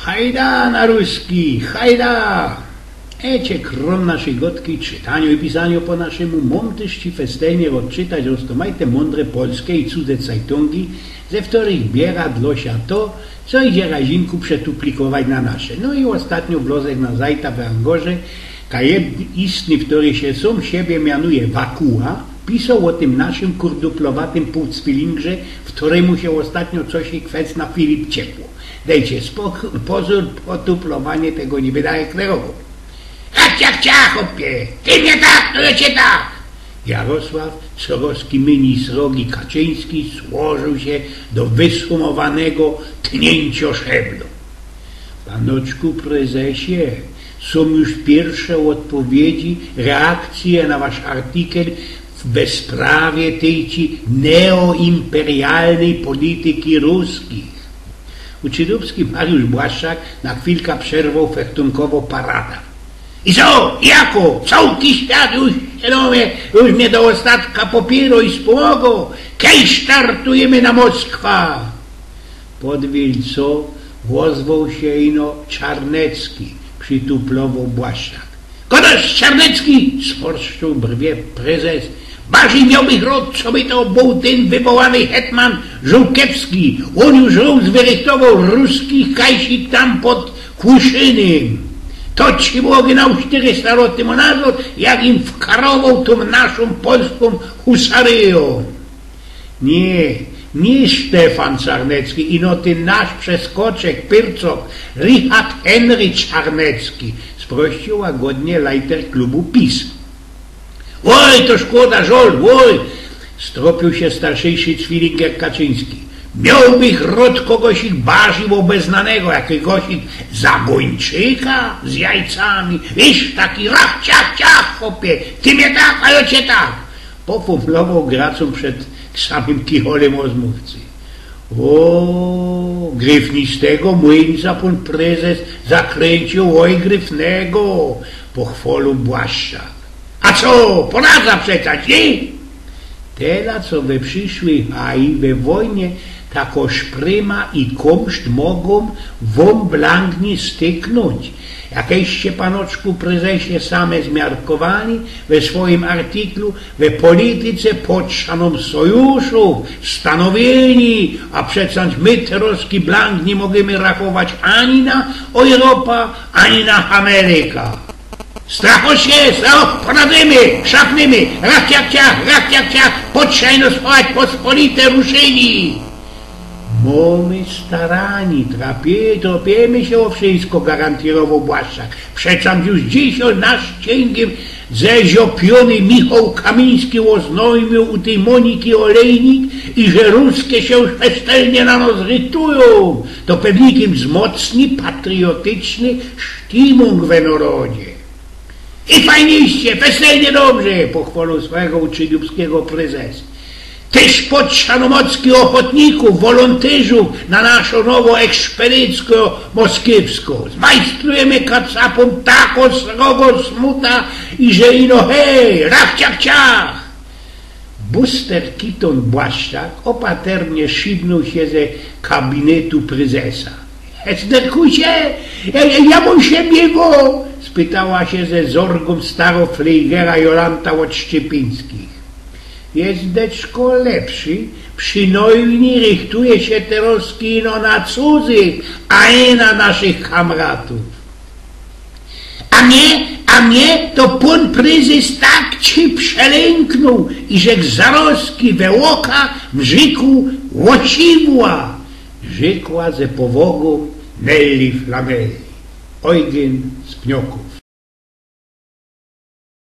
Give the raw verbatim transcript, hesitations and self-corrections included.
Hajda na ruski, hajda! Ecie krom naszyj godki, czytanio i pisanio po naszymu, mōm tyż ci festelnie ôdczytać roztōmajte mōndre polske i cudze cajtōngi, ze wtorych biera dlō sia to, co idzie razinku przetuplikować na nasze. No i ôstatnio wlozech na zajta w Angorze, ka jed-, istny, wtory sie sōm siebie mianuje Wakuła, pisoł ô tym naszym kurduplowatim pōłcwilingrze, wtorymu sie ôstatnio coś kwec na Filip ciepło. Dejcie spok-, pozōr, potuplowanie tego niy byda jak rerowo. Hach, ciach, ciach, chopie! Ty mie tak, to jŏ cie tak! Jarosław, srogoski myni srogi Kaczyński, złożył sie do wysumowanego tniyncio szablōm. Panoczku prezesie, sōm już piyrsze ôdpowiedzi, reakcje na wasz artikel we sprawie tyjci neoimperialnyj polityki ruskich. Uczydupski Mariusz Błaszczak na chwilka przerwoł fechtōnkowõ paradã. I co? Jako? Cołki świat już sie do mie, już mie do ôstatka popiyrŏ i spōmogo? Kej startujymy na Moskwa? Podwilco ôzwoł sie ino Czarnecki, przituplowoł Błaszczak. Godasz, Czarnecki? Sforszczōł brwie prezes. Barzij miołbych rŏd, coby to bōł tyn wywołany hetman Żołkiewski. Ôn już rōz wyrychtowoł ruskich kajsik tam pod Kłuszynym. To ci było genau sztyrysta rŏt tymu nazŏd, jak im wkarowoł tōm naszōm polskōm husaryjōm. Niy, niy Stefan Czarnecki, ino tyn nasz przeskoczek, pyrcok, Richard Henry Czarnecki, sprościōł łagodnie lajter klubu PiS. Oj, to szkoda, żol, oj! Stropiōł sie starszyjszy cwilinger Kaczyński. Miołbych rŏd kogosik barzij ôbeznanego, jakigosik Zagończyka z jajcami. Wiysz, taki rach, ciach, ciach, chopie, ty mie tak, a jŏ cie tak. Pofumlowoł gracōm przed samym kicholym rozmōwcy. Ô, gryfnistego młyńca pōn prezes zakryncio, oj, gryfnego, pochwoliōł Błaszczak. A co, poradza przeca, niy? Tela, co we prziszłej haji we wojnie, tako szpryma i kōmszt mogōm wōm blangnie styknōńć. Jakeście, panoczku prezesie, same zmiarkowali we swojim artiklu, we polityce potrzeba nōm sojuszōw, stanowieni, a przecież my terŏzki blank niy mogymy rachować ani na Ojropa, ani na Ameryka. Strachŏsz sie, strachŏsz, poradzymy, szapnymy, rach ciach ciach, rach ciach ciach, potrzeba ino schować pospolite ruszyni. Mōmy starani, trapie-, tropiemy sie ô wszysko, garantyrowoł Błaszczak. Przecież już dzisiej nasz ciyngiym zeziopiōny Michoł Kamiński ôznojmiył u tyj Moniki Olejnik, iże Ruske sie już festelnie na nos rytujōm. To pewnikym wzmocni patriotyczny sztimung we norodzie. I fajniście, festelnie dobrze, pochwolił swojego uczyniubskigo prezes. Tyż potrzeba nōm mockich ôchotnikōw, wolōntyrzōw na naszõ nowõ ekspedycjõ moskiewską. Zmajstrujymy kacapōm tako srogõ smuta, iże ino hej, rach ciach ciach. Buster Kiton Błaszczak ôpaternie szibnōł sie ze kabinetu prezesa. Hecderkusie, ja, ja, ja bōm sie biegła? Spytała sie ze zorgōm starŏ flejgera Jolanta ôd Szczepińskich. Jezdeczko lepszy, przinojmnij rychtuje sie terŏzki ino na cudzych, a niy na naszych kamratōw. A mie, a mie to pōn prezes tak ci przelyngnōł, iżech zarŏzki we ôka mrzykł łosiwła, rzekła ze powŏgōm Nelly Flanelli. Eugyn z Pniokōw.